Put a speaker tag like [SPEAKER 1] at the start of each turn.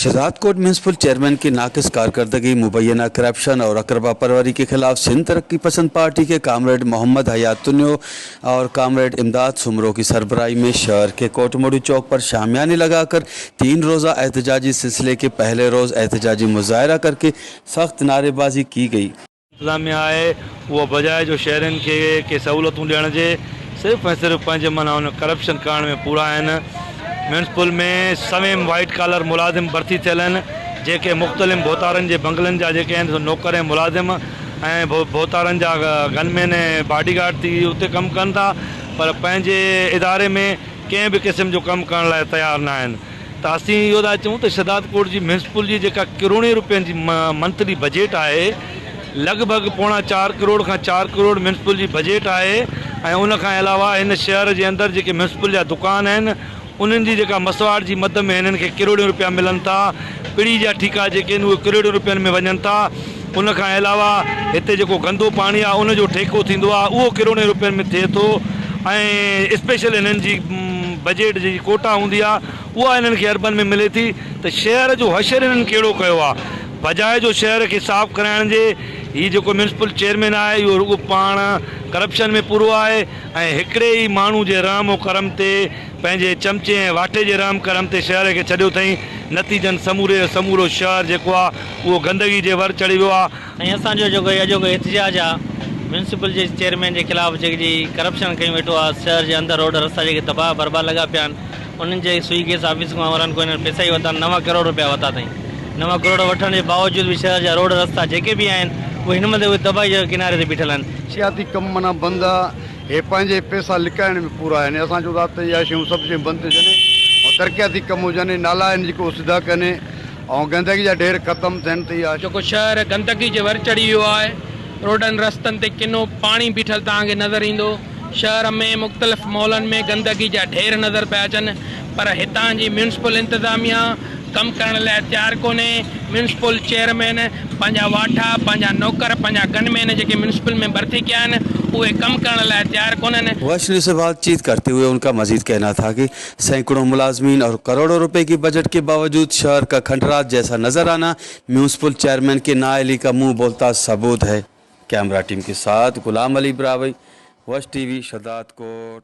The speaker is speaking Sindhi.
[SPEAKER 1] शहजादकोट म्यूनसिपल चेयरमैन की नाकिस कारकर्दगी, मुबैना करप्शन और अकरबा परवरी के खिलाफ सिंध तरक्की पसंद पार्टी के कामरेड मोहम्मद हयात तुनियो और कामरेड इमदाद सुमरो की सरबराही में शहर के कोटमोड़ी चौक पर शामियाने लगाकर 3 रोज़ा एहतजाजी सिलसिले के पहले रोज़ एहतजाजी मुजाहरा करके सख्त नारेबाजी की गई।
[SPEAKER 2] انتظاميا آهي اها بجاء جو شهرين کي ڪي سهولتون ڏيڻ جي صرف ۽ صرف پنهنجي معنيٰ ان ڪرپشن ڪرڻ ۾ پورا آهن. ميونسپل ۾ سوين وائيٽ ڪالر ملازم ڀرتي ٿيل آهن جيڪي مختلف ڀوتارن جي بنگلن جا جيڪي آهن سو نوڪر ۽ ملازم ۽ ڀوتارن جا گن مين ۽ باڊي گارڊ ٿي اتي ڪم ڪن ٿا پر پنهنجي اداري ۾ ڪنهن به قسم جو ڪم ڪرڻ لاء تيار نه آهن. ته اسين اهو ٿا چئون ته شهدادڪوٽ جي ميونسپل جي جيڪا ڪروڙين روپين جي منٿلي بجيٽ آهي لڳ ڀڳ پوڻا چار ڪروڙ کان چار ڪروڙ ميونسپل جي بجيٽ آهي ۽ ان کان علاوه هن شهر جي اندر جيڪي ميونسپل جا دڪان آهن انهن جي جيڪا مسواڙ جي مد ۾ هنن کي ڪروڙين روپيا ملن ٿا پڙي جا ٺيڪا جيڪي آهن اهي ڪروڙين روپين ۾ وڃن ٿا ان کان علاوه هتي جيڪو گندو پاڻي آهي ان جو ٺيڪو ٿيندو آهي اهو ڪروڙين روپين ۾ ٿئي ٿو ۽ اسپيشل هنن جي بجيٽ جي ڪوٽا هوندي آهي اها هنن کي اربن ۾ ملي ٿي ته شهر جو حشر هنن ڪهڙو ڪيو آهي بجاء جو شهر کي صاف ڪرائڻ جي هي جيڪو ميونسپل چيئرمين آهي اهو رڳو پاڻ ڪرپشن ۾ پورو آهي ۽ هڪڙي ئي ماڻهو جي رحم و ڪرم تي پنهنجي چمچي ۽ واٺي جي رحم ڪرم تي شهر کي ڇڏيو اٿئين نتيجن سموري جو سمورو شهر جيڪو آهي اهو گندگي جي ور چڙهي ويو آهي.
[SPEAKER 3] ۽ اسان جو جيڪو هي اڄوڪو احتجاج آ ميونسپل جي چيئرمين جي خلاف جيڪي جي ڪرپشن ڪيون ويٺو آ شهر جي اندر روڊ رستا جيڪي تباهه برباد لڳا پيا آهن انهن جي سوئي گيس آفيس کان وارن کان هنن پئسا ئي ورتا آهن نو ڪروڙ روپيا ورتا اٿائين نو ڪروڙ وٺڻ جي باوجود به شهر جا روڊ رستا جيڪي به آهن اهي هن مهل اهي تباهي جي ڪناري تي بيٺل آهن.
[SPEAKER 4] سياسي ڪم معنيٰ بند آ هي پنهنجي پئسا لڪائڻ ۾ پورا آهن اسان چئون ٿا ته اها شيون سڀ شيون بند ٿجن ۽ ترقياتي ڪم هجن نالا آهن جيڪي اهي سڌا ڪن ۽ گندگي جا ڍير ختم ٿين ته اها.
[SPEAKER 5] جيڪو شهر گندگي جي ور چڙهي ويو آهي، روڊن رستن تي ڪنو پاڻي بيٺل توهان کي نظر ايندو، شهر ۾ مختلف محلن ۾ گندگي جا ڍير نظر پيا اچن پر هتان جي ميونسپل انتظاميا ڪم ڪرڻ لاء تيار ڪونهي، ميونسپل چيئرمين پنهنجا واٺا، پنهنجا نوڪر، پنهنجا گن مين جيڪي ميونسپل ۾ ڀرتي ڪيا آهن اهي ڪم ڪرڻ لاء تيار ڪونهن.
[SPEAKER 1] وش نيوز سي بات چيت ڪرتي هئي ان ڪا مزيد ڪهنا ٿا ڪي सैकड़ों मुलाजमीन और करोड़ों रुपए की बजट के बावजूद शहर का खंडरात जैसा नजर आना म्यूनसिपल चेयरमैन के नाअहली का मुंह बोलता सबूत है। कैमरा टीम के साथ गुलाम अली ब्रावई, वश टीवी, शहदादकोट।